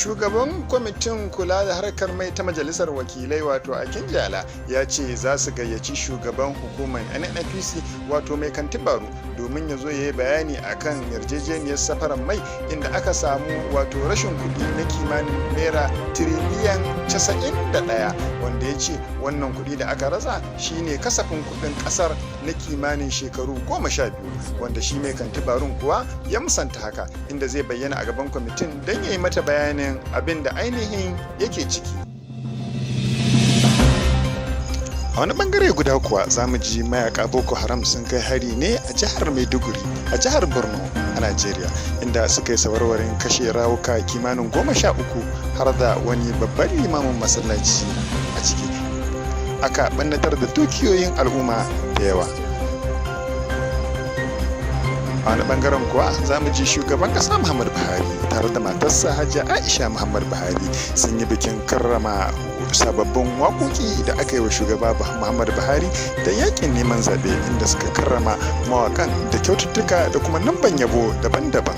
Shugaban kwamitin kula da harkar mai ta majalisar wakilai, wato Akinjala, ya ce za su gayyaci shugaban hukumar NNPC, wato Mai Kantibaru, domin ya zo ya yi bayani akan yarjejeniyar safarar mai, inda aka samu wato rashin kuɗi na kimanin naira tiriliyan 91, wanda ya ce wannan kuɗi da aka rasa shine kasafin kuɗin ƙasar na kimanin shekaru 12, wanda shi Mai Kantibarun kuwa ya musanta haka, inda zai bayyana a gaban kwamitin don ya yi mata bayanin abin da ainihin yake ciki. A wani bangare guda kuwa, za mu ji mayaka Boko Haram sun kai hari ne a jihar Maiduguri a jihar Borno a Najeriya, inda suka yi sawarwarin kashe rawuka kimanin 13, har da wani babban limamin masallaci a ciki. Aka ɓannatar da dukiyoyin al'umma da yawa. A wani bangaren kuwa, za mu ji shugaban kasa Muhammadu Buhari tare da matarsa Hajiya Aisha Muhammad Buhari sun yi bikin karrama sababbin waƙoƙi da aka yi wa shugaba Muhammadu Buhari da yakin neman zaɓe, inda suka karrama mawaƙan da kyaututtuka da kuma namban yabo daban-daban.